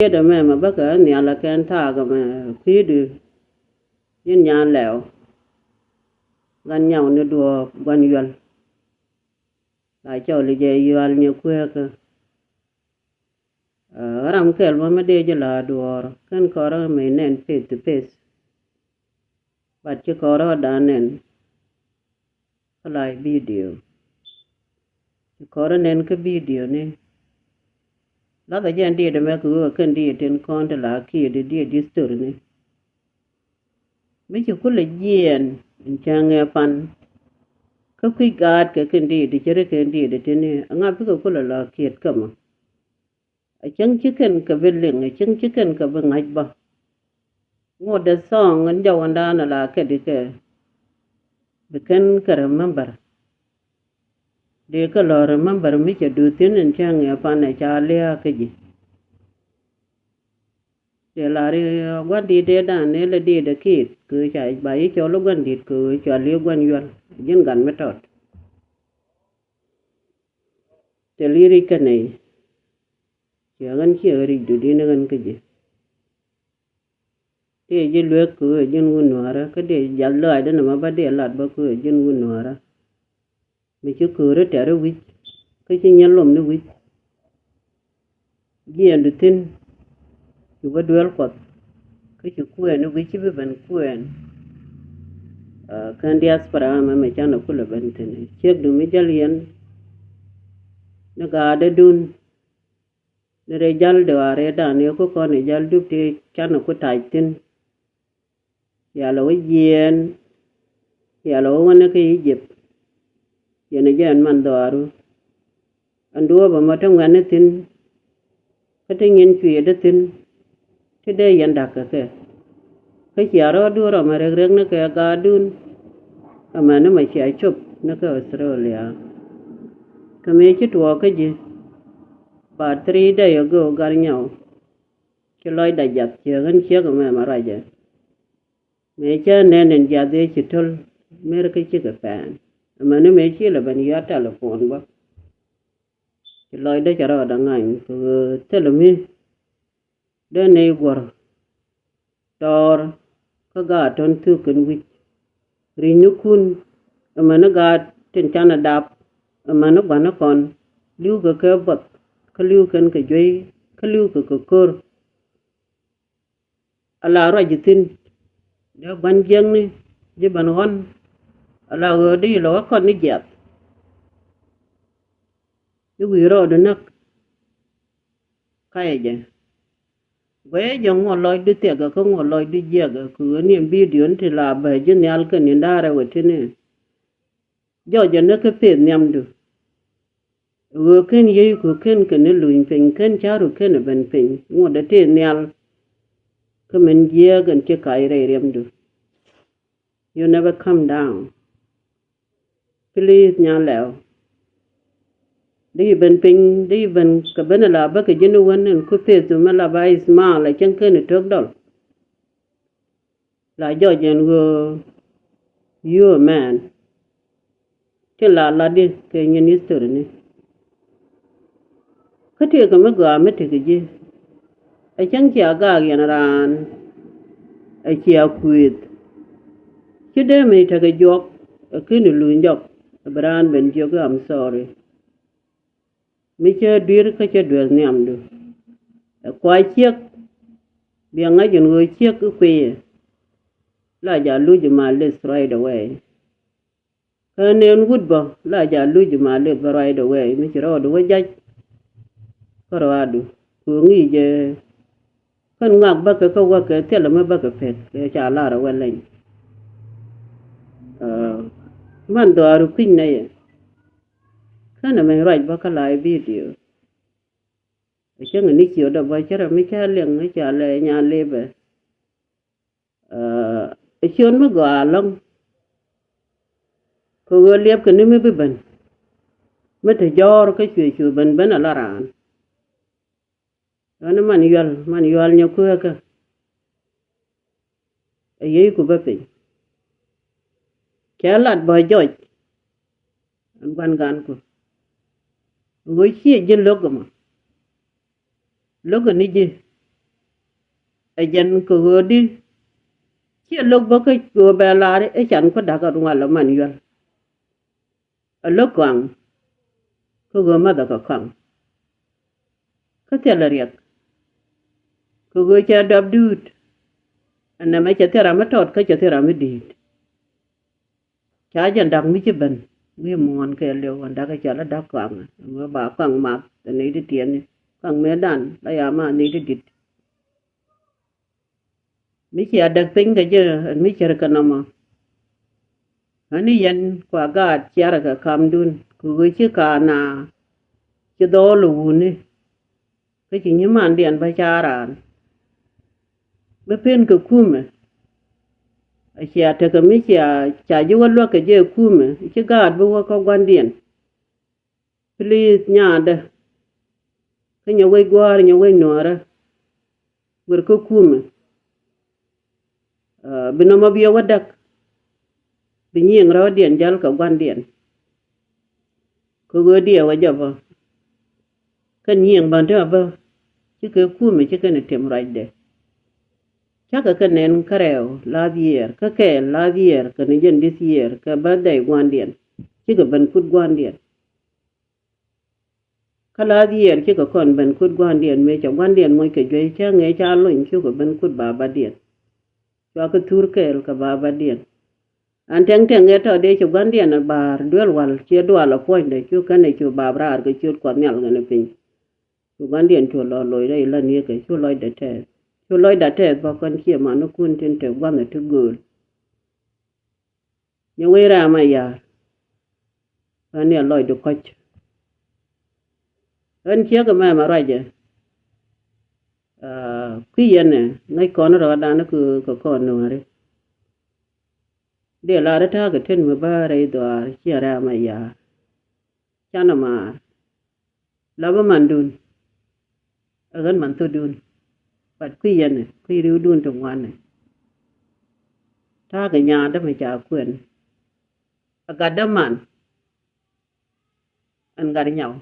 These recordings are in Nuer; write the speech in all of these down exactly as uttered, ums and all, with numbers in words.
Yet ɛmɛ mɛ bäkɛ nhial ɛ kɛn thaak ɛmɛ kui̱du. Ji̱n nyan lɛw. Gan nyaw ni duɔ̱ɔ̱p gua̱n yual. La cɔl i̱ jɛ yual nyɛ kueekä. Ram kɛl mɔ mi dee ji̱ la duɔ̱ɔ̱r kɛn kɔrä mɛ nɛn face to face. But ci kɔrä dan nɛn kä la video. Ci kɔrä nɛn kä video ni. Lathɛ jɛn diet ɛmɛ kɛ ɣöö kɛn diet tin kɔn ti la kiɛ di diet di story ni. Mi ci kulɛ jiɛɛn in cäŋ ɛ pan. Kä kui̱ gaat kɛ kɛn diet di cɛ ri kɛn diet di tin ni aŋa bikɛ kulɛ la kiɛt kä mɔ. A cäŋ ci kɛn kɛ bi liŋ, a cäŋ ci kɛn kɛ bi ŋa̱c bä. Ŋot dɛ song in jɔwändan ala kɛ di kɛ bi kɛn kɛ remember. Dee kɛ lɔ remember mi cɛ duth thi̱n in cäŋ ɛ pan ɛ ca lia̱a̱ kä ji̱. Dee lar i̱ gua̱n di̱i̱t dee dan ni lɛ di̱i̱t ɛ kiit kɛ ɣöö ca ba yi cɔl i̱ gua̱n di̱i̱t kɛ ɣöö cɔal i̱ gua̱n yual ji̱n gat mi tɔt. Thil i̱ ric kä nɛy. Ciɛ ɣän ciɛ ɣän ric dut in ɣän kä ji̱. Tëë ji̱ lueek kɛ ɣöö ji̱n wun nuäärä kä dee jiath lɔaacdä nɛmɛ bä dee lat bä kɛ ɣöö ji̱n wun nuäärä. Mi ci köörä tɛ̈ri wi̱c kä ci nyɛn lom ni wi̱c. Jiɛɛn di thi̱n. Ci wä duel Kuɔth kä ci kuɛɛn ni wi̱c ci bi ben kuɛɛn. Kɛn diaspora mɛ mɛ canɛ kulɛ ben thi̱n ciek du mi jäl yɛn. Ni gaatdädun ni rɛy jäl dee wa rɛydan ni ku kɔn i̱ jäl dup ti canɛ ku tac thi̱n. Yalɔ wä jiɛɛn. Yalɔ wä wänä kä Egypt. Yɛn ɛ jɛ ɛn man dhɔaaru. Ɛn duɔ̱ɔ̱p ɛmɔ te ŋuɛ̈tni thi̱n. Kä te nyin cuëëdä thi̱n. Ti dee yɛn da̱k kɛ kɛ. Kä cia rɔɔdu rɔm ɛ rek rek ni kɛ gaatdun. Ɛmɛni mɛ cia cop ni kɛ Australia. Kɛ mëë ci tuɔɔk kä ji̱. Ba three day ago gar nyɔw. Ci lɔcda jiath ciek ɣän ciek ɛmɛ mɛ ruacɛ. Mëë cä nɛn in jiath ëë ci töl mer kä cikɛ pɛn. Amäni mëë ci lɛ ben yɔ̱a̱t telephone bä. Ci lɔcdä cɛ rɔɔdä ŋany kɛ ɣöö thilɛ mi. Dee nɛy guɔ̱r tɔɔr kä gaat tɔ̱n thuk kɛn wi̱c. Ri̱cnikun amäni gaat tin canɛ dap amäni gua̱nikɔn li̱w kɛ kɛ buɔth kä li̱w kɛn kɛ juey kä li̱w kɛ kɛ ko̱r. Ala ruac ji̱ thi̱n dee gua̱n jiäkni ji̱ ben ɣɔ̱n. Ala ɣöö dee ilɔ kä kɔn ni jiath. I̱ wi̱i̱ rɔɔdu näk. Kayɛ jɛ guɛyɛ jɛ ŋuɔ lɔcdu thiɛkɛ kä ŋuɔ lɔcdu jiɛkɛ kɛ ɣöö ni ɛn bidion ti la bä ji̱ nhial kɛ ni̱n da̱rɛ wä ti̱ni. Jɔc ɛn kä peth nhiamdu. Ɣöö ken yiey ku ken kɛn ni luny piny ken ca̱ru ken ɛ ben piny ŋuɔ̱t ɛ tëë nhial. Kä min jiääk ɛn ci kac rɛy riɛmdu. You never come down. Please nya lɛw. Di yi ben piny di yi ben kɛ ben ala bä kɛ ji̱n iwän ɛn ku peth mi la ba ismal a cäŋ ken i̱ tök dɔl. La jɔc ɛn ɣöö you a man. Tin la latdi kɛ nyin history ni. Kä tëëkɛ mi gɔaa mi tekɛ ji̱. Ɛ cäŋ cia gaak yɛn raan. Ɛ cia kuëëth. Ci dee mi tekɛ juɔk ɛ ken i̱ luny jɔk. Ɛ bi raan ben jiök i̱ I'm sorry. Mi cä dui̱r kä cä duel nhiamdu. Ɛ kua ciek. Bia ŋa̱c in ɣöö ciek i̱ kui̱. La ja luc i̱ ma lith right away. Kä neen wut bä la ja luc i̱ ma lith bä right away mi ci rɔɔdu wä jac. Kä rɔɔdu ku ŋi̱i̱c jɛ. Kän ŋak bäkɛ kä wäkɛ thilɛ mi bäkɛ pek kɛ ca lar ɛ wä leny. Män dhɔaar kui̱ny nɛ yɛ. Känɛ mɛny ruac bä kä la i̱ bidio. Ɛ cäŋ ni ciötdä bä cärɛ mi cä liɛŋ mi ca lɛ nya lipɛ. Ɛ ciöt mi gɔaa läŋ. Kɛ ɣöö liɛpkɛ ni mi bi ben. Mi te jɔɔr kä cuɛ cu ben ben ala raan. Ɣän man yual man yual nyɛ kueekä. Ɛ yiey ku bä piny. Cɛ lat bä jɔc. Ɛn gua̱n gan ku ɣöö ciɛ ji̱ lo̱k ɛmɔ. Lo̱k ɛn ni ji̱. Ɛ jɛn kɛ ɣöö di ciɛ lo̱k bä kä ɣöö bɛ la̱r i̱ can ku da̱k ɛ ruŋ a lɔ man yuäl. Ɛ lo̱k kɔaŋ kä ɣöö mäthɛ kɛ kɔaŋ. Kä thilɛ riɛk kɛ ɣöö cɛ dɔp duut. Ɛn nɛmɛ cɛ thil ram mi tɔt kä cɛ thil ram mi di̱i̱t. Ca jɛn da̱k mi ci ben wi̱i̱ muɔ̱ɔ̱n kɛɛliw ɛn da̱k kɛ cɔal i̱ da̱k kɔaŋ. Ɛn ɣöö ba kɔaŋ math ɛ nɛy ti tiɛɛni kɔaŋ mëëdan la ya ma nɛy ti di̱t. Mi cia däk piny kɛ jɛ ɛn mi cär kɛ nɔmɔ. Ɣän i̱ yɛn kua gaat ciarɛ kɛ kamdun kɛ ɣöö ci kaana ci dhɔɔl ɛ wuni. Kä ci nyimandiɛn bä ca raan mi pen kɛ kumɛ. A cia tekɛ mi cia ca ji̱ wä luäk kɛ jɛ kumɛ ci gaat bi wä kä gua̱ndiɛn. Please nyaadä kä nyɛ wec gua̱a̱r nyɛ wec nuɔ̱ɔ̱rä. Wer kä kumɛ. Bi nɔmɔ biɛ wä däk bi nyiëŋ rɔɔdiɛn jäl kɛ gua̱ndiɛn. Kä ɣöö diɛ wä jɛ bä kä nyiëŋ bä ti bä cikɛ kumɛ cikɛ ni tim ruacdɛ. Cakɛ kɛ nɛn kärɛw last year kä kɛɛl last year kɛ ni jɛn this year kɛ birthday gua̱ndiɛn. Cikɛ ben kut gua̱ndiɛn. Kä last year cikɛ kɔn ben kut gua̱ndiɛn mëë cɛ gua̱ndiɛn moc kɛ juey cä ŋee ca lony cukɛ ben kut babadiɛn. Cua kɛ thur kɛɛl kɛ babadiɛn. An tɛŋ tɛŋ ɛ tɔ dee ci gua̱ndiɛn a ba̱a̱r duel wal ciɛ dual a puɔ̱nydɛ cu kɛnɛ cu bab raar kɛ ciöt kuɔth nhial kɛnɛ piny. Cu gua̱ndiɛn cu lɔ loc rɛy län yekɛ cu lɔcdɛ tɛɛth cu lɔcdɛ tɛɛth bä kɔn ciɛ manikun tin te gua̱nh ɛ ti gööl. Nyɛ wec rɛ̈ɛ̈m a ya̱a̱r. Ɣän ni a lɔcdu kɔ̱c. Ɣän ciek ɛmɛ mɛ ruacɛ. Kui̱ yɛn ɛ ŋäc kɔn rɔɔdan kɛ kɔn nuääri. Dee lar i̱ ta̱a̱ kɛ ten mi bäär rɛy dhuaar ciɛ rɛ̈ɛ̈m a ya̱a̱r. Canɛ maar. La bi mandun. Ɛ ɣän man thokdun. But kui̱ yɛnɛ kui̱ ri̱wdun ti ŋuanɛ. Ta̱a̱ kɛ nyaadä mi ca kuɛn. Ɛ gatdä man. Ɛn gat nyaw.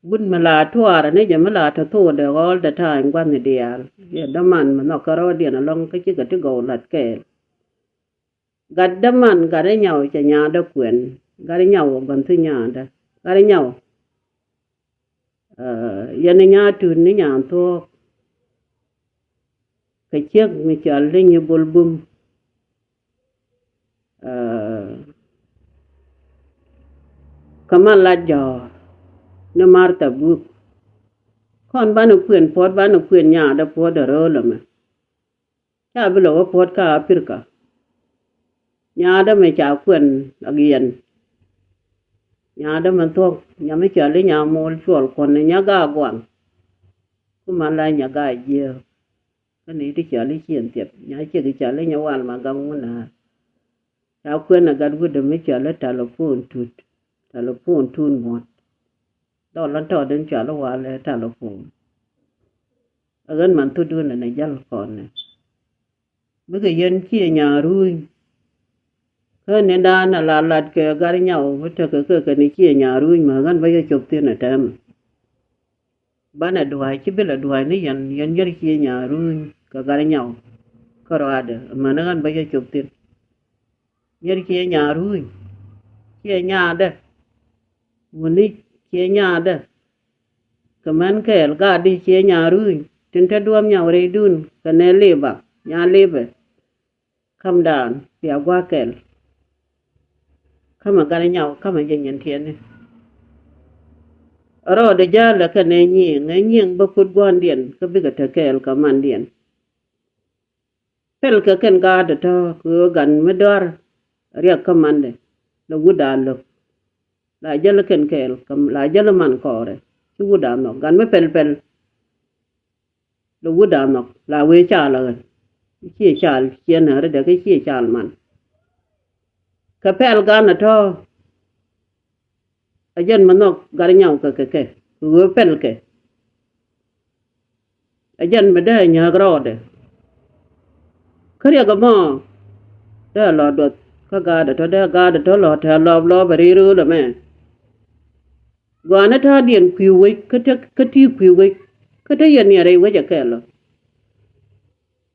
Wut mi la tuaarä ni jɛ mi la tɔ thokdɛ all the time gua̱thni diaal. Yɛ däman mi nhɔk kärɔɔdiɛn ɛlɔ̱ŋ kä cikɛ ti gɔw la̱t kɛɛl. Gat däman gat ɛ nyaw cɛ nyaadä kuɛn. Gat ɛ nyaw ɛ gua̱n thi nyaadä. Gat ɛ nyaw. Yɛn ɛ nyaa tut ni nyan thuɔ̱ɔ̱k. Kɛ ciek mi cɔal ni nyi bol bum. Kä man la jɔ̱ɔ̱r ni Martha Buk. Kɔn banɛ kuën puɔ̱t banɛ kuën nyaadä puɔ̱t ɛ ro̱o̱l ɛmɛ. Ca bi lɛ wä puɔ̱t kä Aprika. Nyaadä mɛ ca kuɛn a giɛn. Nyaadä mɛ thuɔ̱k nya mi cɔal i̱ nya muul cuɔl kuɔn ni nya gaa guaŋ. Ku man la nya gaa jiääk. Kä ni ti cɔal i̱ cieŋ thiɛp nya ciek i̱ cɔal i̱ nya wal ma gam wun a̱a̱r. Ca kuɛn a gat wi̱dɛ mi cɔal i̱ talipon tut. Talipon tut muɔ̱t. Dhɔl lɔn tɔɔt in cɔal i̱ wal ɛ talipon. Ɛ ɣän man thukdun ɛn ɛ jäl kɔn ɛ. Bikɛ yɛn ciɛ nya̱a̱ ruuny. Kä ni daan a la lat kɛ gat nyaw mi tekɛ kɛ kɛ ni ciɛ nya̱a̱ ruuny mɛ ɣän bä yɛ cop thi̱n ɛ tɛmɛ. Banɛ dua̱a̱c ci bilɛ dua̱a̱c ni yɛn yɛn yɛr ciɛ nya̱a̱ ruuny kɛ gat nyaw. Kä ruaadɛ män ɣän bä yɛ cop thi̱n. Yɛr ciɛ nya̱a̱ ruuny. Ciɛ nyaadɛ. Wuni ciɛ nyaadä. Kɛ män kɛɛl gatdi ciɛ nya̱a̱ ruuny tin te duɔ̱ɔ̱m nyaw rɛydun kɛ nɛ liba nya libɛ. Ka̱m daan bia gua̱a̱k kɛl. Ka̱mɛ gat nyaw ka̱mɛ jɛ nyin tiɛtni. Rɔɔdɛ jälɛ kɛ nɛ nyiëëŋ ɛ nyiëëŋ bä kut gua̱ndiɛn kä bikɛ te kɛɛl kɛ mandiɛn. Pɛlkɛ kɛn gaat tɔ̱ kɛ ɣöö gan mi dɔ̱a̱r riɛk kä mandɛ. Lɛ wut a lo̱k la jäl kɛn kɛɛl la jäl man kɔɔrɛ ci wut a nhɔk gan mi pɛl pɛl. Lɛ wut a nhɔk la wee caal a ɣän. Ciɛ caal ciɛ nääri dɛ kä ciɛ caal man. Kɛ pɛl gan a tɔ̱. A jɛn mi nhɔk gat nyaw kɛ kɛ kɛ kɛ ɣöö pɛl kɛ. A jɛn mi dee nyääk rɔɔdɛ. Kä riɛk ɛmɔ dee lɔ duɔth kä gaatdɛ tɔ̱ dee gaatdɛ tɔ̱ lɔ tɛ̈ lɔɔp lɔɔp a ri rööl ɛmɛ. Gɔaa ni ta̱a̱diɛn kui̱ wec kä ti kui̱ wec kä te yɛn niɛn rɛy wec a kɛɛl ɔ.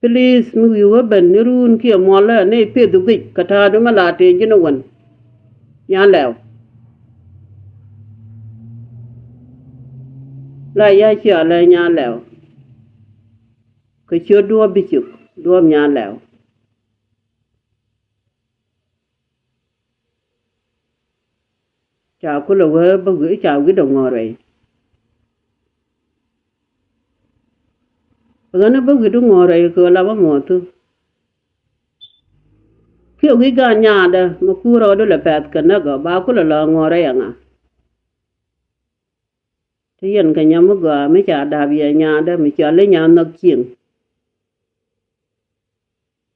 Please, mi wi̱i̱ wä ben ni run kiɛ muɔlä ni pith guic kɛ ta̱a̱du mi la tëë ji̱n wän. Nya lɛw. La ya cia lɛ nya lɛw. Kɛ ciöt duɔ̱ɔ̱p bi cik duɔ̱ɔ̱p nya lɛw. Ca kulɛ wee bä wi̱i̱ ca wi̱i̱dɛ ŋɔ̱ɔ̱r rɛy. Ɣän bä wi̱i̱du ŋɔ̱ɔ̱r rɛy kɛ ɣöö la bä muɔ̱ɔ̱thu. Kiɛ wi̱i̱ gaan nyaadä mi kuur rɔɔdu lɛ pɛ̈th kɛ näk ɔ ba kulɛ la ŋɔ̱ɔ̱r rɛy ɛŋa. Ti yɛn kɛ nyam mi gɔaa mi ca dap yɛ nyaadä mi cɔal i̱ nyaa nhɔk cieŋ.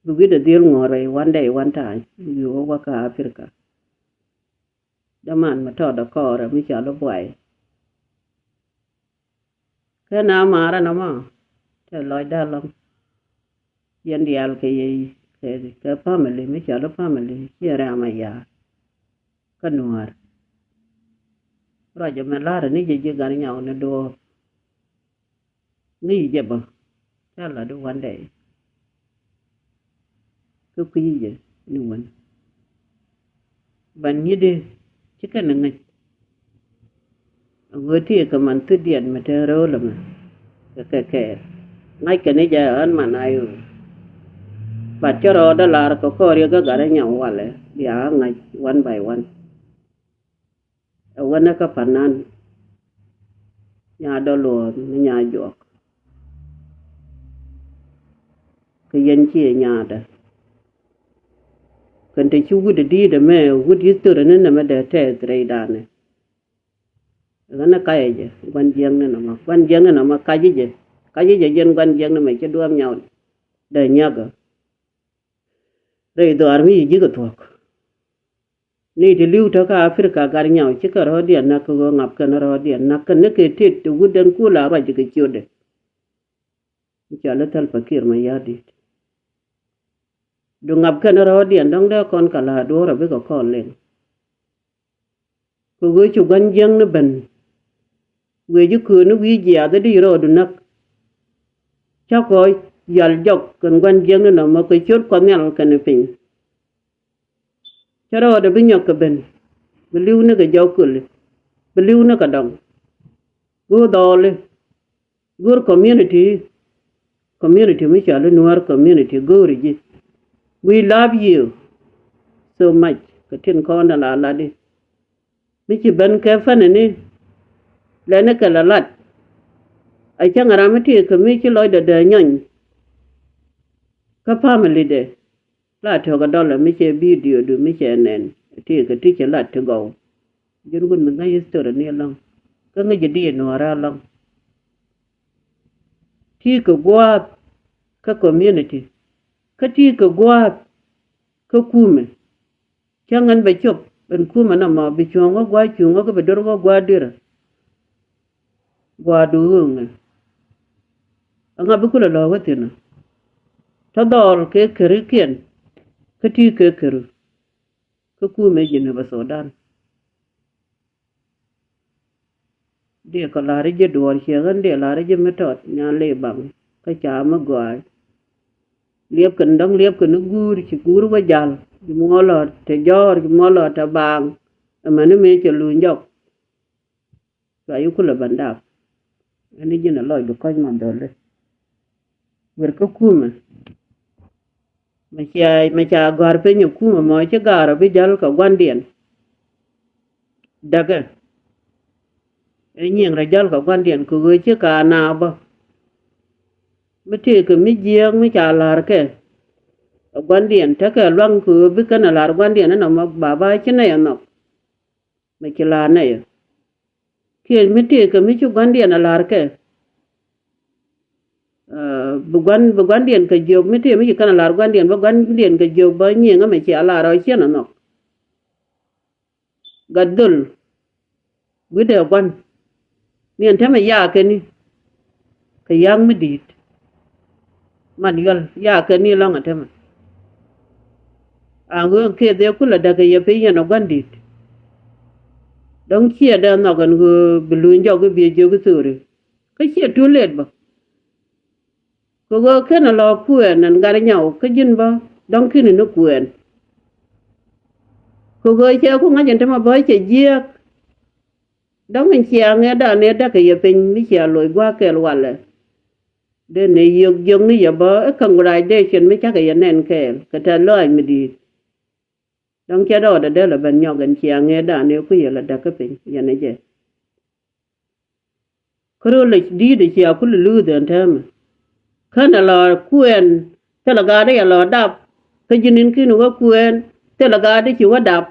Bi wi̱cdɛ dhil ŋuɔ̱t rɛy one day one time wi̱i̱ wä wä kä Africa. Däman mi tɔt ɛ kɔɔrɛ mi cɔal i̱ buay. Ken a maarä nɔmɔ tɛ lɔcdä ɛlɔ̱ŋ. Yɛn diaal kɛ yɛ kɛ family mi cɔal i̱ family ciɛ rɛm a yaar. Kä nuäär ruac ɛmɛ la̱rä ni jɛ ji̱ gat nyaw ni duɔ̱ɔ̱p. Ŋi̱i̱c jɛ bä ca la̱t i̱ one day. Kä kui̱ jɛ ni wän ban nyi̱t i̱ ci kɛn ɛ ŋäc. Ɛ ɣöö ti kɛ man thi̱tdiɛn mi te rööl ɛmɛ kɛ kɛ kɛɛl. Ŋa̱ckɛ ni jɛ ɣän man a yo̱o̱. Bat cä rɔɔdä lar kɛ kɔɔr yɛ kä gat ɛ nyaw walɛ bia ŋa̱c one by one. Ɛ wänä kä pa̱n nan nya dɔ̱ luɔ̱ɔ̱r mi nya juɔk. Kɛ yɛn ciɛ nyaatdä kɛn te ci wut ɛ di̱i̱t ɛmɛ wut history ni nɛmɛ dee tɛth rɛydanɛ. Ɣän ɛ kacɛ jɛ gua̱n jiäkni nɔmɔ gua̱n jiäkni nɔmɔ kacä jɛ. Kacä jɛ jɛn gua̱n jiäkni mɛ ci duɔ̱ɔ̱p nyaw dee nyiäkä. Rɛy dhuaar mi ci ji̱ kɛ thuɔ̱k. Ni ti li̱w tekä Africa gat nyaw cikɛ rɔ̱ɔ̱diɛn näk kɛ ɣöö ŋap kɛn rɔ̱ɔ̱diɛn näk kɛn ni kɛ tet ti wut den kula ruac kɛ ciötdɛ. Cɔal i̱ Salva Kiir Mayardit. Du ŋap kɛn rɔ̱ɔ̱diɛn dɔ̱ŋ dee kɔn kɛ la̱a̱ duɔ̱ɔ̱r a bikɛ kɔn liŋ. Kɛ ɣöö ci gua̱n jiäkni ben. Wëë ji̱ kööni wi̱i̱ jiaath i̱ di rɔɔdu näk. Cä kɔc yal jɔk kɛn gua̱n jiäkni nɔmɔ kɛ ciöt Kuɔth Nhial kɛnɛ piny. Cä rɔɔdɛ bi nyɔk kɛ ben bi li̱w ni kɛ jɔk köli bi li̱w ni kɛ dɔŋ. Go̱o̱r dhɔɔli go̱o̱r community. Community mi cɔal i̱ Nuäär community go̱o̱ri ji̱. We love you so much kɛ tin kɔn dɛ la lat i̱ mi ci ben kɛ fäni ni lɛni kɛ la lat. A cäŋ ram mi ti kɛ mi ci lɔcdɛ dee nyɔny kä family dɛ. La tök a dɔlɛ mi cɛ video du mi cɛ nɛn ti kɛ ti cɛ lat ti gɔw. Jun wun mi ŋäc history ni ɛlɔ̱ŋ kä ŋäc jɛ di nuɔrɛ ɛlɔ̱ŋ. Ti kɛ gua̱a̱th kä community kä ti kɛ gua̱a̱th kä kumɛ. Cä ŋän bɛ cop ben kumɛ nɔmɔ bi cuɔ̱ŋ wä gua̱a̱th cuŋ wä kä bi dor wä gua̱a̱th dirä. Gua̱a̱du ɣööŋɛ. Ɛŋa bi kulɛ lɔ̱ɔ̱k wä thi̱n ɔ? Tɔ dhɔɔl kɛ kerikiɛn kä ti kɛ keri kä kumɛ Jinubä Thudan. Diɛ kɛ la̱r i̱ ji̱ duɔ̱ɔ̱r ciɛ ɣän diɛ la̱r i̱ ji̱ mi tɔt nyan lëë baŋ kä ca mi gɔaac. Liɛpkɛ ni dɔ̱ŋ liɛpkɛ ni guur ci guur wä jal ci muɔlɔ te jɔɔr ci muɔlɔ te baaŋ. Ɛmɛni mëë cɛ luny jɔk. Cua yi kulɛ bän dap. Ɛn i̱ ji̱n ɛ lɔc bi kɔc man dhɔli. Wer kä kumɛ. Mɛ cia mɛ ca gɔ̱a̱r piny ɛ kumɛ mɔ ci gaarɔ bi jäl kɛ gua̱ndiɛn. Däkɛ. Ɛ nyiŋ rɔ jäl kɛ gua̱ndiɛn kɛ ɣöö ci ka naap bä. Mi tëëkɛ mi jiääk mi ca la̱r kɛ. Ɛ gua̱ndiɛn tekɛ luaŋ kɛ ɣöö bi kɛn ɛ la̱r gua̱ndiɛn ɛnɔ mɔ baba ci nɛy ɛ nhɔk. Mɛ ci la̱r nɛy ɛ kiɛ mi tëëkɛ mi ci gua̱ndiɛn ɛ la̱r kɛ. Bi gua̱n bi gua̱ndiɛn kɛ jiök mi tëë mi ci kɛn a la̱r gua̱ndiɛn bä gua̱ndiɛn kɛ jiök bä nyiëŋä mɛ cia la̱r ɔ ciɛn a nhɔk. Gat dhöl wi̱cdɛ gua̱n ni ɛn täämɛ yaakɛ ni. Kɛ ya̱a̱k mi di̱i̱t man yual yaakɛ ni lɔ̱ŋ ɛ täämɛ. A ɣöö kiɛ dhie kulɛ däk kɛ yɛ piny yɛn ɔ gua̱n di̱i̱t. Dɔ̱ŋ ciɛ dee nhɔk ɛn ɣöö bi luny jɔk i̱ biɛ jiök i̱ thööri. Kä ciɛ too late bä. Kɛ ɣöö kenɛ lɔ kuɛɛn ɛn gat nyɔw kä ji̱n bä dɔ̱ŋ ki̱ni ni kuɛɛn. Kɛ ɣöö cɛ ku ŋa̱c ɛn tämɛ bä cɛ jiääk. Dɔ̱ŋ in cia ŋɛɛtdan ëë däkɛ yɛ piny mi cia loc gua̱a̱k kɛɛl walɛ. Dee ni yök jiök ni yɛ bä i̱ congratulation mi cakɛ yɛ nɛn kɛɛl kɛ tɛ̈th lɔaac mi di̱i̱t. Dɔ̱ŋ cɛ rɔɔdɛ dee lɛ ben nyɔk ɛn cia ŋɛɛtdan ëë ku yɛ lɛ däk kä piny yɛn ɛ jɛ. Kä röl lɛ di̱i̱t ɛ cia kulɛ luuth ɛn täämɛ. Känɛ lɔ kuɛɛn thilɛ gaat i̱ yɛ lɔ dap. Kä ji̱n in ki̱n wä kuɛɛn thilɛ gaat i̱ ci wä dap.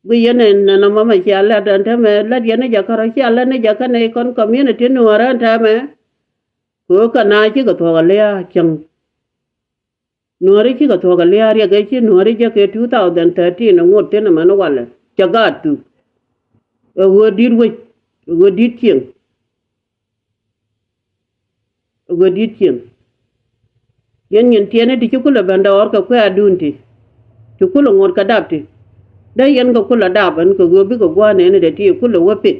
Guic yɛn ɛn ɛn ɔmɔ mɛ cia lät ɛn täämɛ lät yɛn ni jɛ kärɔ cia lät ni jɛ känɛ ikɔn community nuɔɔrä ɛn täämɛ. Kɛ ɣöö kɛ na cikɛ thuɔ̱k a lia̱a̱ cäŋ. Nuääri cikɛ thuɔ̱k a lia̱a̱ riɛk ɛ ci nuääri jek kɛ two thousand thirteen ɛ ŋot thi̱n ɛmɛn walɛ cɛ gaat thuk. Ɛ ɣöö di̱t wec ɛ ɣöö di̱t cieŋ. Ɛ ɣöö di̱t cieŋ. Yɛn nyin tiɛɛni ti ci kulɛ ben dɔɔr kɛ kuɛ adun ti. Ti kulɛ ŋot kɛ dap ti. Dee yɛn kɛ kulɛ dap ɛn kɛ ɣöö bikɛ gua̱a̱r nɛɛni dee ti kulɛ wä pik.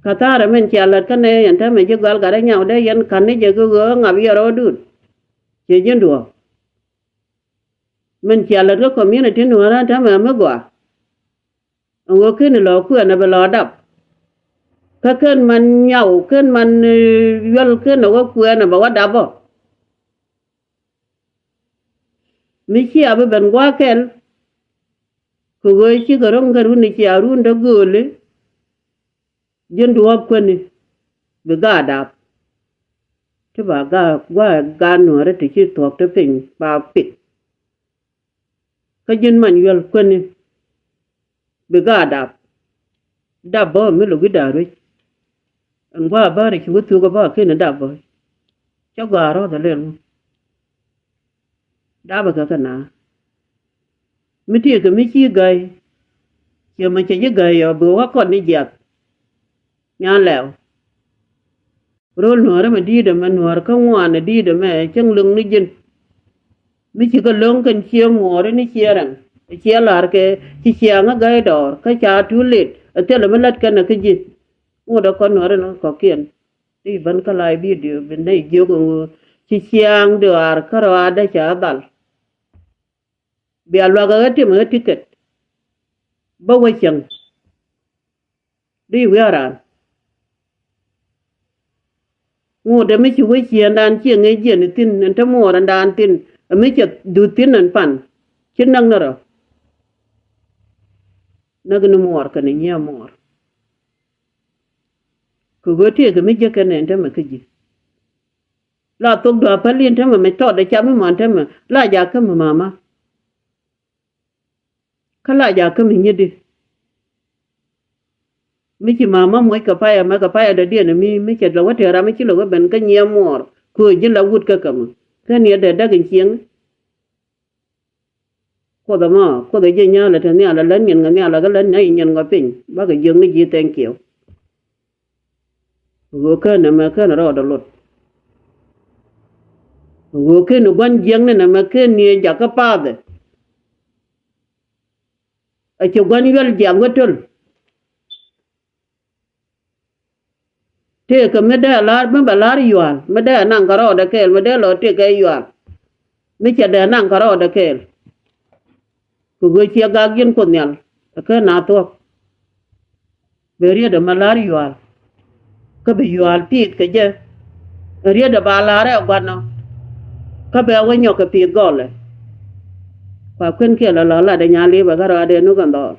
Kä thaarɛ min cia lät kä nɛy ɛn täämɛ ji̱ gɔal gat ɛ nyaw dee yɛn ka̱n ni jɛ kɛ ɣöö ŋap yɛ rɔɔdun. Ciɛ ji̱n duɔ̱ɔ̱p min cia lät kä community nuɔ̱ɔ̱rä täämɛ mi gɔaa. Ɛn ɣöö ken lɔ kuɛɛn ɛ bɛ lɔ dap. Kä ken man nyaw ken man yuäl ken ɛ wä kuɛɛn ɛ bɛ wä dap ɔ. Mi cia bi ben gua̱a̱k kɛl. Kɛ ɣöö cikɛ ro̱ŋ kɛ run i̱ cia run däk gööli. Ji̱n duɔ̱ɔ̱p kuäni bi gaat dap. Ti ba gaat gua̱a̱k gaat nuɔ̱ɔ̱ri ti ci thuɔ̱k ti piny ba pik. Kä ji̱n man yuäl kuäni bi gaat dap. Dap bä mi lo̱k i̱ da̱a̱ ruec. Ɛn gua̱a̱ bäri ci wä thuk ɛ bä keni dap bä. Cä gɔaa rɔ̱th ɛ lɛl ŋu. Dapɛ kɛ kɛ na mi tiɛɛkɛ mi ci gäi. Ciɛ mɛ cɛ ji̱ gäi ɔ bi wä kɔn ni jiath. Nyan lɛw. Rol nuɔ̱ɔ̱rä mɛ di̱i̱t ɛmɛ nuɔ̱ɔ̱r kä ŋuan ɛ di̱i̱t ɛmɛ cäŋ lo̱ŋ ni ji̱n. Mi ci kɛ lo̱ŋ kɛn ciɛ muɔɔri ni ciɛ rɛŋ. Ciɛ la̱r kɛ ci ciaŋä gäi dɔɔr kä ca too late ɛ thilɛ mi lät kɛn ɛ kä ji̱. Ŋot ɛ kɔn nuɔ̱ɔ̱rä ni kɔ̱kiɛn. Ti ben kä live video bi nɛy jiök ɛŋu ci ciaŋ dɔɔr kä rɔaadä ca dhal. Bia luak ɛ ɣä tim ɛ ɣä ticket. Bä wä cäŋ. Di wi̱i̱ a raan. Ŋot ɛ mi ci wä ciëëndan ciɛ ŋäc jiɛn thi̱n ɛn te muɔɔr ɛndan thi̱n ɛ mi cɛ dhuth thi̱n ɛn pan. Ci näk ni rɔ. Näk ni muɔɔr kɛnɛ nyiee muɔɔr. Kɛ ɣöö tiɛɛkɛ mi jiäk kɛnɛ ɛn te mɛ kä ji̱. La thok dua̱a̱ päl in te mɛ mɛ tɔɔt ɛ cam imɔ ɛn te mɛ la jakä mi mama. Kä la jakä mi nyit di. Mi ci mama muɔc kɛ payɛ mɛ kɛ payɛ dɔ̱diɛn mi mi cɛ lɛ wä tëë ram mi ci lɛ wä ben kä nyiɛ muɔɔr köö ji̱ la wut kä kɛ mɛ. Kä niɛ dee däk in cieŋ. Kuoth ɛmɔ kuoth ɛ ji̱ nyalɛ te nhial ɛ lät nyin ŋä nhial ɛ kä lät nya̱ i̱ nyin ŋä piny bakɛ jiäk ni ji̱ thank you. Ɣöö ken ɛmɛ ken rɔɔdɛ lot. Ɣöö ken gua̱n jiäkni nɛmɛ ken ni jakä pathɛ. Ɛ cɛ gua̱n yuɛl jiath wä töl. Tëëkɛ mi dee la̱r mi bɛ la̱r yual mi dee naŋ kɛ rɔɔdɛ kɛɛl mi dee lɔ tëëkɛ yual. Mi cɛ dee naŋ kɛ rɔɔdɛ kɛɛl. Kɛ ɣöö ciɛ gak ji̱n Kuoth Nhial ɛ ken na thuɔ̱k. Bɛ riet ɛmɛ la̱r yual. Kä bi yual piith kɛ jɛ. Ɛ riet ɛ ba la̱r ɛ gua̱n ɔ. Kä bɛ wä nyɔk kɛ piith gɔlɛ. Kua kuën kiɛ lɔ lɔ lat ɛ nyan li̱pɛ kä rɔadɛ nuk ɛn dhɔɔl.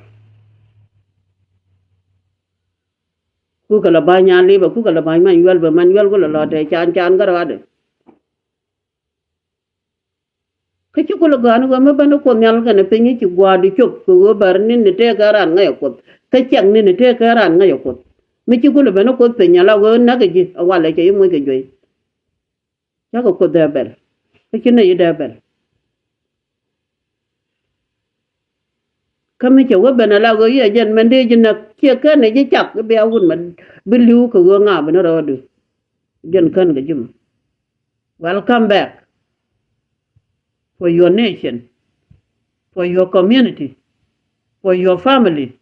Kukɛ lɔ ba̱ny nyan li̱pɛ kukɛ lɔ ba̱ny man yual bɛ man yual kulɛ lɔ tɛ can can kä rɔadɛ. Kä ci kulɛ gɔaa ni ɣöö mi ben ni Kuoth Nhial kɛnɛ piny ci gua̱a̱r di cop kɛ ɣöö bär ni ni tëëkɛ raan ŋäcɛ Kuoth kä cɛk ni ni tëëkɛ raan ŋäcɛ Kuoth. Mi ci kulɛ ben ni Kuoth piny ala ɣöö näk kɛ ji̱ a walɛ cɛ yi moc kɛ juey. Cakɛ Kuoth dee bɛl kä ci nɛy yi dee bɛl. Kä mi cɛ wä ben ala ɣöö yɛ jɛn mɛn dee ji̱ näk ciɛ kɛn ni ji̱ cak i̱ bia wut mɛ bi li̱w kɛ ɣöö ŋa̱a̱ bi ni rɔɔdu. Jɛn kän kɛ ji̱ mɛ. Welcome back for your nation, for your community, for your family.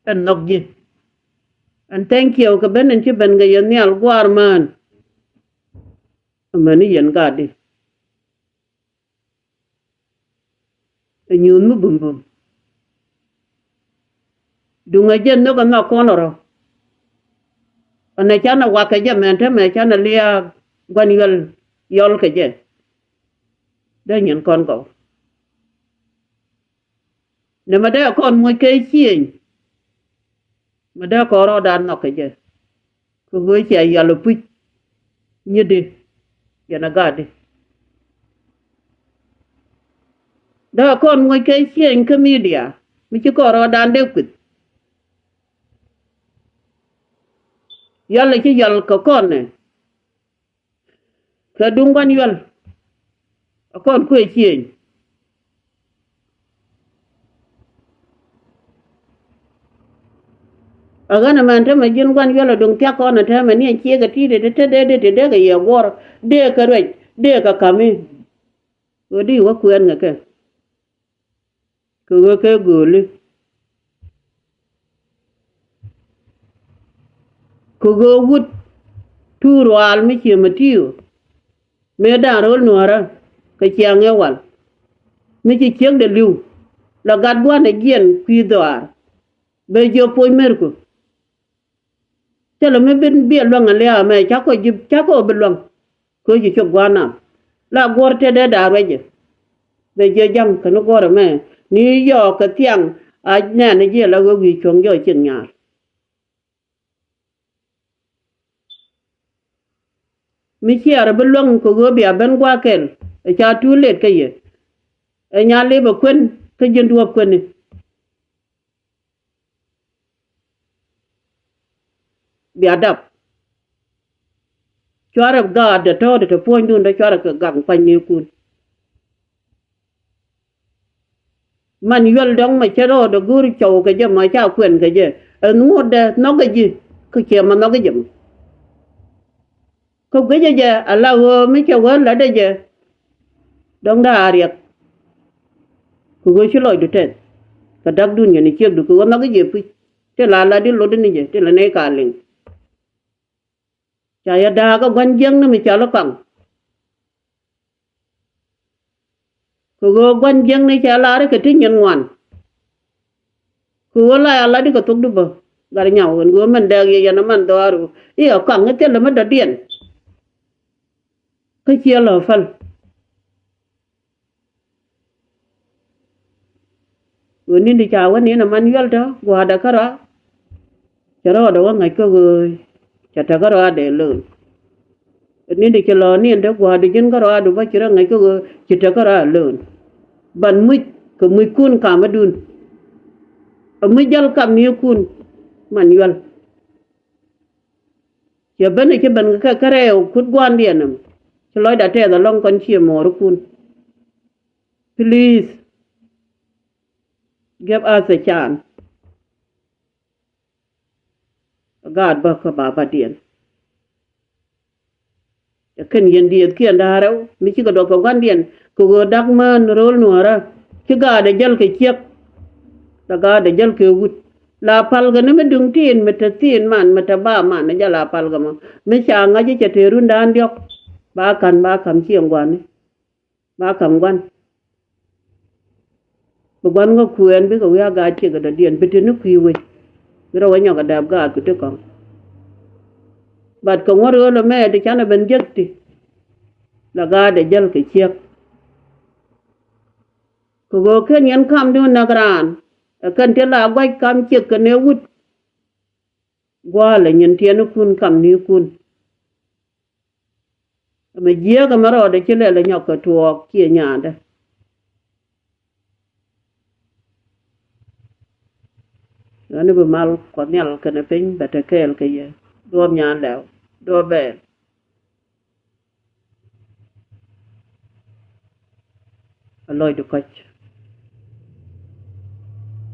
Ɛn nhɔk ji̱. And thank you kɛ ben in ci ben kɛ yɛn nhial gua̱a̱r mään. Amäni yɛn gatdi. Ɛ nyuuth mi bumbum. Duŋ ɛ jɛn nhök ɛ nhɔk kɔn ɛ rɔ. Ɛn ɛ canɛ wak kɛ jɛ mɛn te mɛ canɛ liaak gua̱n yuɛl yɔl kɛ jɛ. Dee nyin kɔn gɔw. Nɛ mɛ dee kɔn muɔc kɛ ciëny. Mɛ dee kɔn rɔɔdan nhɔk kɛ jɛ. Kɛ ɣöö cia yal ɛ puc nyitdi yɛn ɛ gatdi. Dee kɔn muɔc kɛ ciëny kä media mi ci kɔn rɔɔdan dee kuith. Yal ɛ ci yal kɛ kɔn nɛ. Kɛ duŋ gua̱n yuɛl. A kɔn kuëë ciëny. A ɣän ɛmɛn tämɛ ji̱n gua̱n yuɛl a duŋ thia̱k kɔn a tɛmɛ ni a ciek a ti̱i̱t a te te dee dee te dee kɛ yɛ guɔ̱r dee kɛ ruɛc dee kɛ ka̱mi. Ɣöö di wä kuɛɛn kɛ kɛ. Kɛ ɣöö kɛ gööli. Kɛ ɣöö wut tuur ruaal mi ciɛ Matiw. Mëë da̱ŋ ro̱l nuäärä kɛ ciaŋ ëë wal. Mi ci ciekdɛ li̱w la gat gua̱n ɛ jiɛn kui̱ dhɔaar. Bɛ jiök puɔ̱ny merku. Thilɛ mi bi biɛ luäŋ ɛ lia̱a̱ mɛ cakɔ ji̱ cakɔ bi luäŋ. Kɛ ci cop gua̱a̱r nam la guɔ̱r tëë dee da̱a̱ ruɛcɛ. Bɛ jiɛ ja̱ŋ kɛn guɔ̱r ɛmɛ ni yɔɔk kɛ thiaŋ. A nɛn jiɛ la ɣöö wi̱i̱ cuɔ̱ŋ jɔɔc cieŋ nyaar. Mi ciɛɛr bi luäŋ kɛ ɣöö bia ben gua̱a̱r kɛl ɛ ca tuul let kä yɛ. Ɛ nya lip ɛ kuën kä ji̱n duɔ̱ɔ̱p kuëni. Bia dap. Cuarɛ gaat dee tɔ̱ɔ̱dɛ te puɔ̱nydun dee cuarɛ kɛ gaŋ pa̱ny ni kun. Man yuɛl dɔ̱ŋ mɛ cɛ rɔɔdɛ go̱o̱r cɔw kɛ jɛ mɔ ca kuɛn kɛ jɛ. Ɛn ŋuɔ̱tdɛ nhɔkɛ ji̱ kä ciɛ mɛ nhɔkɛ jɛ mɔ. Kä guecä jɛ ala ɣöö mi cɛ wä latdä jɛ. Dɔ̱ŋ da̱a̱ riɛk. Kɛ ɣöö ci lɔcdu tɛth kɛ da̱kdun yɛn ciekdu kɛ ɣöö nhɔki jɛ puc. Ti la latdi lotdi ni jɛ ti la nɛy ka liŋ. Ca yɛ da̱a̱k ɛ gua̱n jiäkni mi cɔal i̱ Kɔaŋ. Kɛ ɣöö gua̱n jiäkni cɛ lar i̱ kɛ ti nyin ŋuan. Kɛ ɣöö la ya lat i̱ kɛ thok di bä gat nyaw ɛn ɣöö min dɛɛk yɛ yɛn ɛ man dhɔaaru i̱ ɛ Kɔaŋ i̱ thilɛ mi dɔ̱diɛn. Kä ciɛ lɔ päl. Ɣöö ni̱n ti ca wä ni̱n ɛ man yuɛl tɔ gua̱a̱dɛ kärɔa. Cɛ rɔɔdɛ wä ŋäc kä ɣöö cɛ tekɛ rɔɔdɛ lön. Ni̱n ti ci lɔ ni̱n te gua̱a̱du ji̱n kä rɔɔdu bä ci rɔ ŋäc kä ɣöö ci tekɛ rɔɔdɛ lön. Ban muc kɛ muckun kamädun. Ɛ muc jäl kam ni̱i̱kun man yuɛl. Cɛ ben ɛ ci ben kɛ kärɛw kut gua̱ndiɛn ɛmɛ. Ci lɔcda tɛth ɛlɔ̱ŋ kɔn ciɛ muɔɔrikun. Please give us a chance. Gaat bä kä babadiɛn. Ɛ kɛn yɛn diëëthkiɛn da̱a̱ rɛw mi cikɛ duɔth kɛ gua̱ndiɛn kɛ ɣöö dak mään ro̱o̱l nuäärä. Ci gaat ɛ jäl kɛ ciek. La gaat ɛ jäl kɛ wut la palkɛ ni mi duŋ tin mi te thin man mi te ba man ɛ jɛ la palkɛ mɔ. Mi ca ŋa̱c cɛ te rundan diɔ̱k ba ka̱n ba ka̱m cieŋ gua̱ni. Ba ka̱m gua̱n. Bi gua̱n kä kuɛɛn bikɛ wi̱i̱ a gaat ciek kɛ dɔ̱diɛn bi te ni kui̱ wec. Bi rɔ wä nyɔk kɛ dääp gaat ku ti kɔ̱ŋ. Bat kɛ ŋuɔ̱t ɣöö lɔ mɛɛt ti canɛ ben jek ti. La gaat ɛ jäl kɛ ciek. Kɛ ɣöö ken yɛn kamdun näk raan ɛ kɛn ti la gua̱c kam ciek kɛ nɛ wut. Gua̱a̱lɛ nyin tiɛnikun kamnikun. Ɛmɛ jiääk ɛmɛ rɔɔdɛ ci lɛl ɛ nyɔk kɛ tuɔɔk ciɛ nyaandɛ. Ɣän i̱ bi mal Kuɔth Nhial kɛnɛ piny bɛ te kɛɛl kɛ yɛ. Duɔ̱ɔ̱p nyan lɛw duɔ̱ɔ̱p bɛɛl. A lɔcdu kɔ̱c.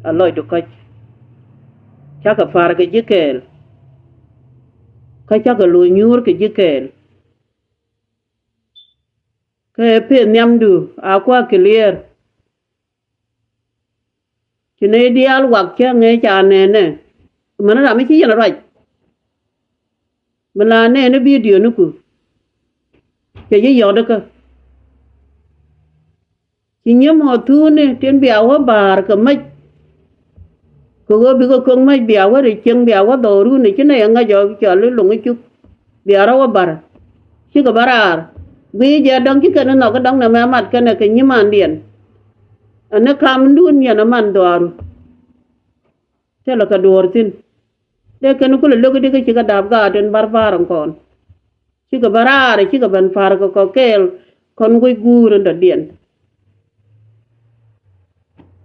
A lɔcdu kɔ̱c. Cakɛ pa̱r kɛ ji̱ kɛɛl. Kä cakɛ lo̱c nyuur kɛ ji̱ kɛɛl. Kä ɛ peth nhiamdu a kua̱ clear. Ci nɛy diaal wak cä ŋee ca nɛɛnɛ. Män ram mi ci yɛn ruac. Mi la nɛɛni bidio ni ku cɛ ji̱ yɔt ikä. Ci nyiee mɔ thuuni tin bia wä ba̱a̱r kɛ mäc. Kɛ ɣöö bikɛ ko̱k mäc bia wä ri cieŋ bia wä dhɔɔrun i̱ ci nɛy ɛ ŋäc ɔ cɔl i̱ lo̱ŋ i̱ cuk. Bia rɔ wä ba̱r cikɛ bä raar. Guiy jɛ dɔ̱ŋ ci kɛn i̱ nhɔk i̱ dɔ̱ŋ nɛmɛ mat kɛnɛ kɛ nyimandiɛn. Ɛn i̱ kamdun yɛn ɛ man dhɔaaru. Thilɛ kɛ duɔ̱ɔ̱r thi̱n. Dee kɛn kulɛ lo̱k i̱di kä cikɛ da̱a̱p gaat in ba̱r ba̱a̱r in kɔn. Cikɛ bä raar cikɛ ben pa̱r kɛ kɔ kɛɛl. Kɔn guic guur in dɔ̱diɛn.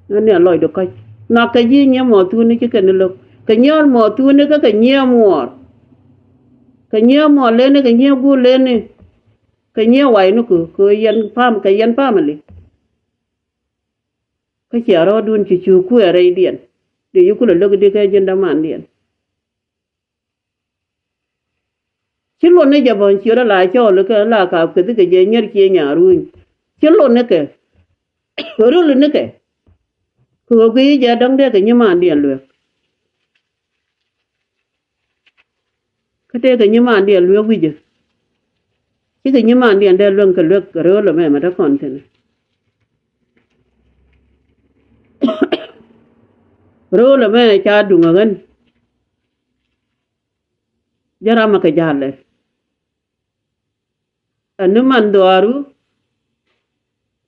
Ni ni a lɔcdɛ kɔ̱c nhɔak kɛ ji̱ nyiee mɔ thuuni ci kɛn i̱ lo̱k kɛ nyiee mɔ thuuni kä kɛ nyiee muɔɔr. Kɛ nyiee mɔ leni kɛ nyiee guur leni. Kɛ nyiee wa̱i̱ ni ku kɛ yɛn pam kɛ yɛn pamili. Kä cia rɔɔdun ci cu kuɛ rɛydiɛn. Di yi kulɛ lo̱k i̱di kɛ ji̱n dämandiɛn. Ci luɔt ni jɛ bä ciöt ala cɔɔl kɛ la kaap käthi kɛ jɛ nyier cie nyaar runy. Ci luɔt ni kɛ rul ni kɛ. Kɛ ɣöö guiy jɛ dɔ̱ŋ dee kɛ nyimandiɛn luek. Kä tëë kɛ nyimandiɛn luek wi̱cä. Cikɛ nyimandiɛn dee lueŋ kɛ luek kɛ rööl ɛmɛ mɛ te kɔn thi̱n. Rööl ɛmɛ ca duŋ ɛ ɣän. Jɛ ramɛ kɛ ja̱lɛ. Ɛn ni man dhuaaru.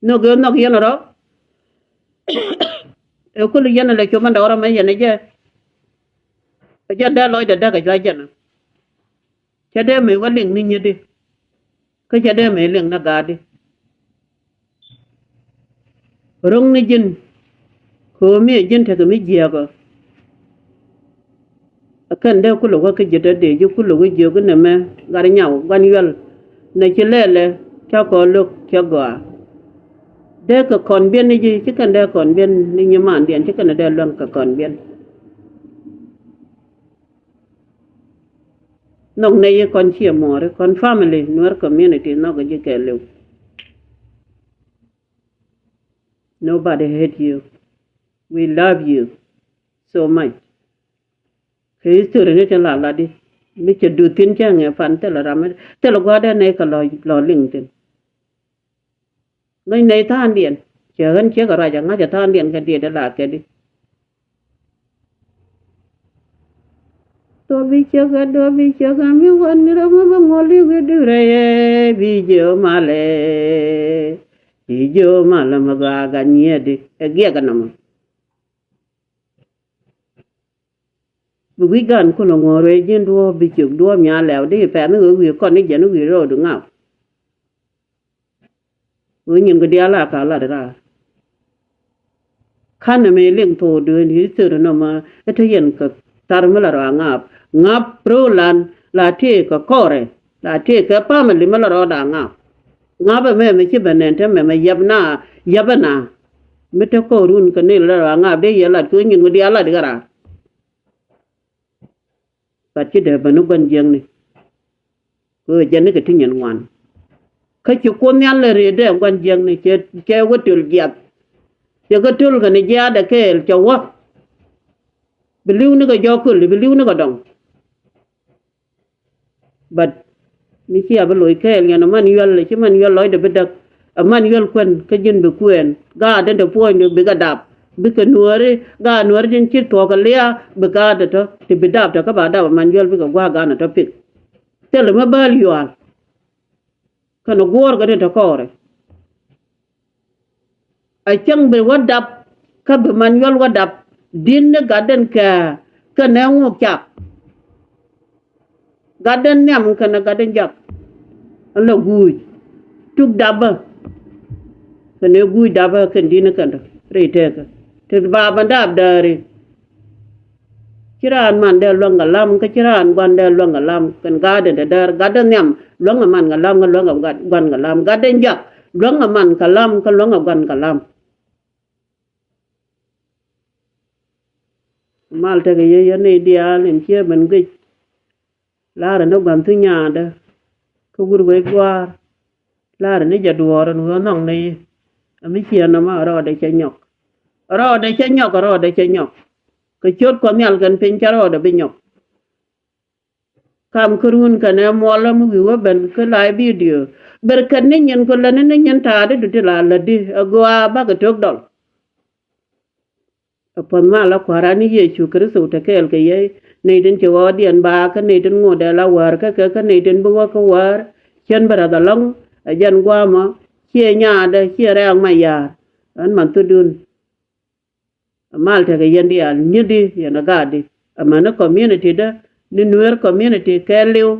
Nhök ëë nhɔk yɛn rɔ. Ëë kul yɛn lɛ cop ɛn dɔɔr ɛmɛ yɛn ɛ jɛ. Ɛ jɛn dee lɔcdɛ däk ɛ juac jɛn ɛ. Cɛ dee mëë wä liŋ ni nyi̱tdi. Kä cɛ dee mëë liŋ ni gaatdi. Ro̱ŋ ni ji̱n. Köömi ɛ ji̱n tekɛ mi jiääk ɔ. Ɛ kɛn dee kulɛ wä kä ji̱ te dee ji̱ kulɛ wä jiök inɛ mɛ gat nyaw gua̱n yuɛl. Nɛ ci lɛlɛ cä kɔ lo̱k cä gɔaa. Dee kɛ kɔn biɛn ni ji̱ ci kɛn dee kɔn biɛn ni nyimandiɛn ci kɛn dee luäŋ kɛ kɔn biɛn. Nhɔk nɛy kɔn ciɛ muɔɔri kɔn family Nuer community nhɔk ji̱ kɛɛliw. Nobody hate you. We love you so much. Kɛ history ni tin la latdi mi cɛ duth thi̱n cä ŋɛ pan thilɛ ram mi thilɛ gua̱a̱dɛ nɛy kɛ lɔ lɔ liŋ thi̱n. Ŋäc nɛy tha̱a̱ŋdiɛn cɛ ɣän ciek kɛ ruac ɛ ŋa̱c ɛ tha̱a̱ŋdiɛn kɛ diet ɛ la kɛ di. Duɔ̱ɔ̱p bi ciek ɛ duɔ̱ɔ̱p bi ciek ɛ mi wän ni rɛ ŋuɔ̱p ɛ ŋuɔ̱l i̱ wi̱i̱ duurɛ yɛ bi jiö malɛ. Bi jiö malɛ mi gɔaa gat nyiɛɛdi ɛ giɛk ɛ nɔmɔ. Bi wi̱c gan kulɛ ŋuɔ̱ɔ̱r wee ji̱n duɔ̱ɔ̱p bi ciök duɔ̱ɔ̱p nyaa lɛw di pɛth ni wee wi̱i̱ kɔn ni jɛn wi̱i̱ ro̱o̱du ŋaw. Wee nyin kɛ diaal a ka lat raar. Ka̱n ɛmɛ liŋ thok dueen history nɔmɔ ɛ te yɛn kɛ tar mi la rɔ a ŋaap ŋaap ro̱o̱lan la tëë kɛ kɔrɛ la tëë kɛ family mi la rɔ da ŋaap. Ŋaap ɛmɛ mɛ ci bɛ nɛn te mɛ mɛ yɛp na yɛp ɛna. Mi te kɔrun kɛ nil la rɔ a ŋaap dee yɛ lat kɛ wee nyin kɛ diaal lat kɛ raar. But ci dee bä ni gua̱n jiäkni. Kɛ ɣöö jɛn ni kɛ ti nyin ŋuan. Kä ci Kuoth Nhial lɛ rëëdɛ gua̱n jiäkni cɛ cɛ wä töl jiath. Cɛ kɛ töl kɛn jiaadɛ kɛɛl cɛ wä. Bi li̱w ni kɛ jɔɔk köl bi li̱w ni kɛ dɔŋ. But mi cia bi loc kɛɛl yɛn ɛ man yuɛl ci man yuɛl lɔcdɛ bi däk. Ɛ man yuɛl kuɛn kä ji̱n bi kuɛɛn gaatdä dee puɔ̱nydu bikɛ dap. Bikɛ nuääri gaat nuääri tin ci thuɔ̱k kɛ lia̱a̱ bi gaatdä tɔ̱ ti bi dap tɔ̱ kä ba dap ɛ man yuɛl bikɛ gua̱a̱k gaatdä tɔ̱ pik. Thilɛ mi bääl yual. Kɛnɛ guɔ̱ɔ̱rkɛ tin te kɔɔrɛ. A cäŋ bi wä dap kä bi man yuɛl wä dap. Di̱t ni gatdɛn kɛ kɛnɛ ŋuk cak. Gatdɛn nhiam kɛnɛ gatdɛn jak. Ɛn la guuc tuk dapä. Kɛnɛ guuc dapä kɛn di̱t ni kɛn rɛy tëëkä ti ba bä dap dääri. Ci raan man dee luäŋ kɛ lam kä ci raan gua̱n dee luäŋ kɛ lam kɛn gatdɛ dee däär gatdɛ nhiam luäŋ kɛ man kɛ lam kä luäŋ kɛ gua̱n kɛ lam gatdɛ jak luäŋ kɛ man kɛ lam kä luäŋ kɛ gua̱n kɛ lam. Mal tekɛ yɛ yɛn ni diaal in ciɛ ben gec. La̱rä ni gua̱n thuc nyaandä kä wur wec gua̱a̱r. La̱rä ni jɛ duɔɔr in wee nhɔk ni yi. Ami ciɛ nɔmɔ rɔɔdɛ cɛ nyɔk. Rɔɔdɛ cɛ nyɔk rɔɔdɛ cɛ nyɔk. Kɛ ciöt Kuɔth Nhial kɛn piny cɛ rɔɔdɛ bi nyɔk. Kam kärun kɛnɛ muɔlä mi wi̱i̱ wä ben kä live video. Ber kɛn ni nyin kɛ lätni ni nyin ta̱a̱ di du ti la lätdi ɛ gɔaa bakɛ tok dɔl. Ɛ puɔ̱th mal la Kua̱ran ni Yecu Kritho te kɛɛl kɛ yɛ. Nɛy tin ci ɣɔɔdiɛn ba kä nɛy tin ŋot ɛ la wäär kä kɛ kä nɛy tin bi wä kä wäär. Cien bɛ rath alɔŋ ɛ jɛn gua̱a̱mɔ. Ciɛ nyaatdä ciɛ rɛ̈ɛ̈k ma ya̱a̱r. Ɣän man thudun. Mal tekɛ yɛn diaal nyitdi yɛn a gaatdi. Amäni community dä ni Nuer community kɛɛliw.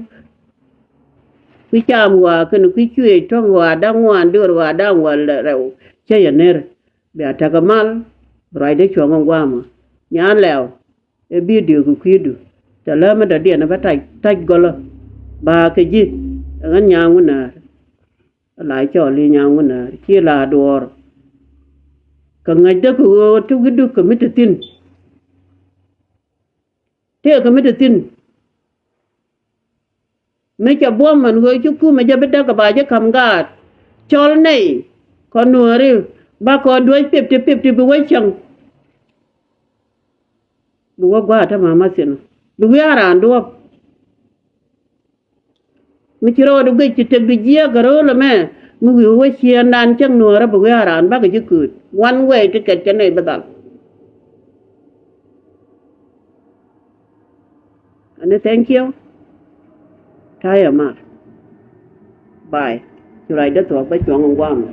Kui̱ cam ɣɔaa kɛnɛ kui̱ cuëëc tuɔ̱ŋ ɣɔaa da̱ŋ ŋuan duer ɣɔaa da̱ŋ ɣɔaa rɛw. Cä yɛ ner bia tekɛ mal. Ruacdä cuɔ̱ŋ in gua̱a̱mä. Nyan lɛw ɛ video kɛ kui̱du. Tɛ lämi dɔ̱diɛn bä tac tac gɔlä. Ba kɛ ji̱ ɛ ɣän nyaŋ wä näär. La cɔl i̱ nyaŋ wä näär ci la duɔɔr. Kɛ ŋäcdä kɛ ɣöö ti wi̱cdu kɛ mi te thi̱n. Tëëkɛ mi te thi̱n. Mi ca buɔ̱m mɛn ɣöö ci kumɛ jɛ bi däk kɛ ba jɛ ka̱m gaat. Cɔl nɛy kɔ nuääri ba kɔ duäc fifty fifty bi wä cäŋ. Bi wä gua̱a̱th tä mamathin bi wi̱i̱ a raan duɔ̱ɔ̱p. Mi ci rɔɔdu guic ci tëkdu jiääk kɛ ro̱o̱l ɛmɛ mi wi̱i̱ wä ciëëndan cäŋ nuäärä bi wi̱i̱ a raan bakɛ ji̱ kööt. One way ticket kɛ nɛy bi dhal. Ani thank you. Ta̱yɛ mar. Bye. Cu ruacdä thuɔ̱k bä cuɔ̱ŋ in gua̱a̱mɛ.